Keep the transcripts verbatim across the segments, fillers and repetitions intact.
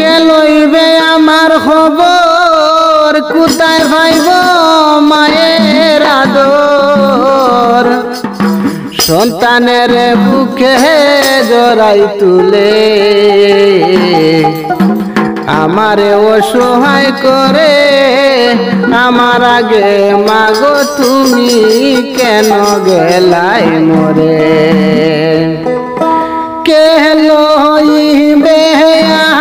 কে লইবে আমার খবর, কোথায় পাইব মায়ের আদর? সন্তানের বুকে জড়াই তুলে আমারে অসহায় করে, আমার আগে মাগো তুমি কেন গেলায় মরে? কে লইবে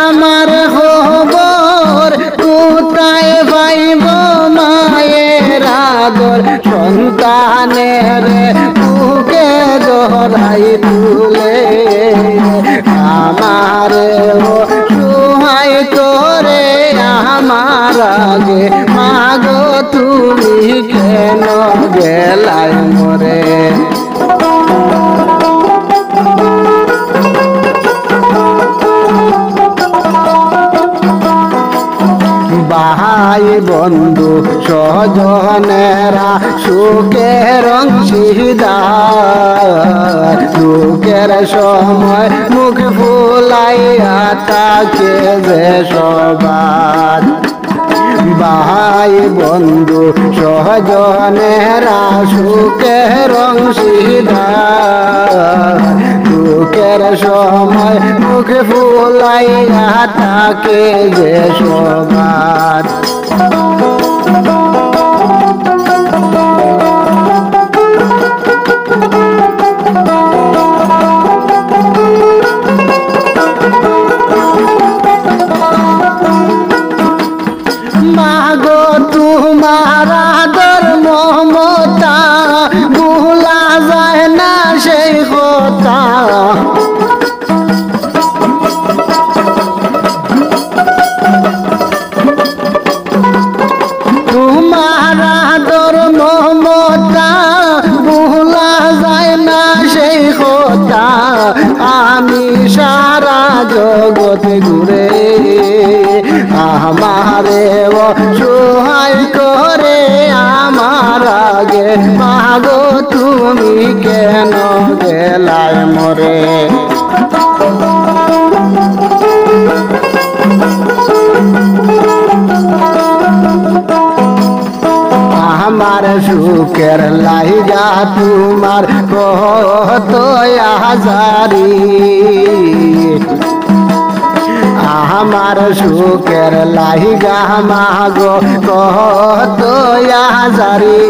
আমার খবর, কোথায় পাইব মায়ের আদর? সন্তানের বুকে জড়াই তুলে আমারে অসহায় করে, আমার আগে মাগো তুমি কেন গেলায় মরে? ভাই বন্ধু স্বজনেরা সুখের অংশীদার, দুঃখের সময় মুখ ফুলাইয়া থাকে যে সবার। ভাই বন্ধু স্বজনেরা সুখের অংশীদার, দুঃখের সময় মুখ ফুলাইয়া থাকে যে সবার। মাগো তোমার আদর মমতা, ভুলা যায় না সেই কথা। তোমার আদর মমতা, ভুলা যায় না সেই কথা। আমি সারা জগৎ ঘুরে আমারে অসহায় করে, আমার আগে মাগো তুমি কেন গেলায় মরে? আমার সুখের লাইগা তোমার কত আজারি, আমার সুখের লাইগা মাগো কত আজারি,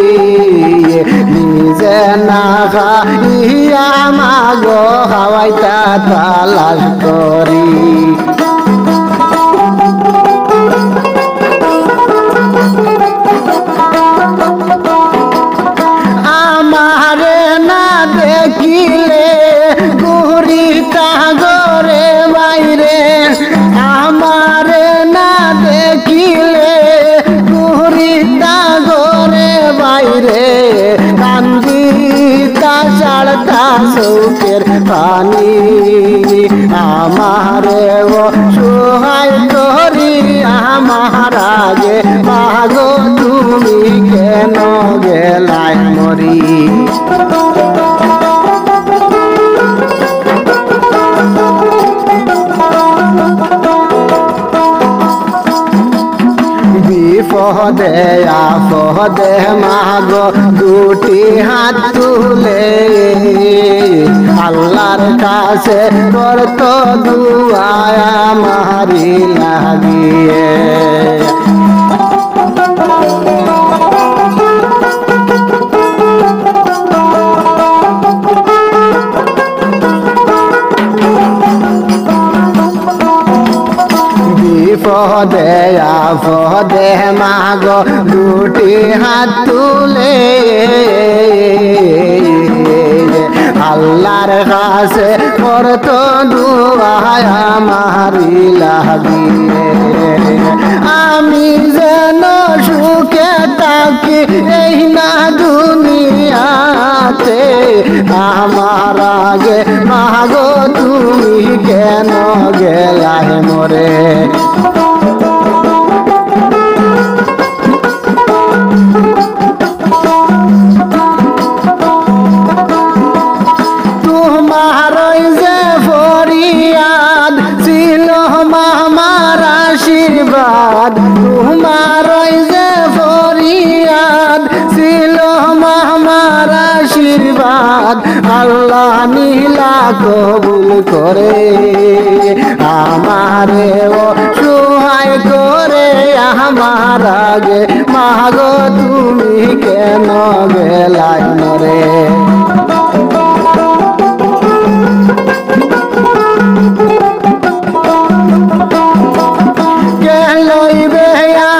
নিজে না খাইয়া মাগো খাওয়াইতা তালাশ করি। আমারে না দেখিলে ঘুরিতা ঘরে বাইরে, আমারে না দেখিলে ঘুরিতা ঘরে বাইরে, কান্দিতা ছাড়তা চোখের পানি। আমারে অসহায় করি আমার আগে মাগো তুমি কেন গেলায় মরি? বিপদে আপদে মাগো দুটি হাত তুলে আল্লাহর কাছে করতো দোয়া আমারি লাগিয়ে। বিপদে আপদে মাগো দুটি হাত তুলে আল্লাহর কাছে করতো দোয়া আমারি লাগিয়ে। আমি যেন সুখে থাকি এই না দুনিয়াতে, আমার আগে মাগো তুমি কেন গেলায় মরে? তোমার ওই যে ফরিয়াদ ছিল আমার আশীর্বাদ, তোমার ওই যে ফরিয়াদ, ছিল আমার আশীর্বাদ, আল্লাহ নিলা কবুল করে। আমারে অসহায় করে আমার আগে, মাগো তুমি কেন গেলায় মরে? কে লইবে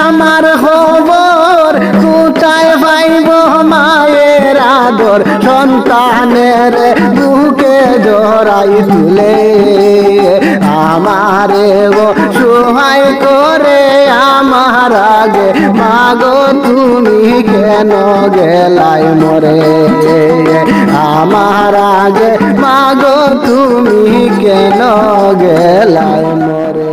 আমার খবর, কোথায় পাইব মায়ের আদর? সন্তানের বুকে জড়াই তুলে, আমারে অসহায় করে আমার আগে, মাগো তুমি কেন গেলায় মরে? আমার আগে, মাগো তুমি কেন গেলায় মরে?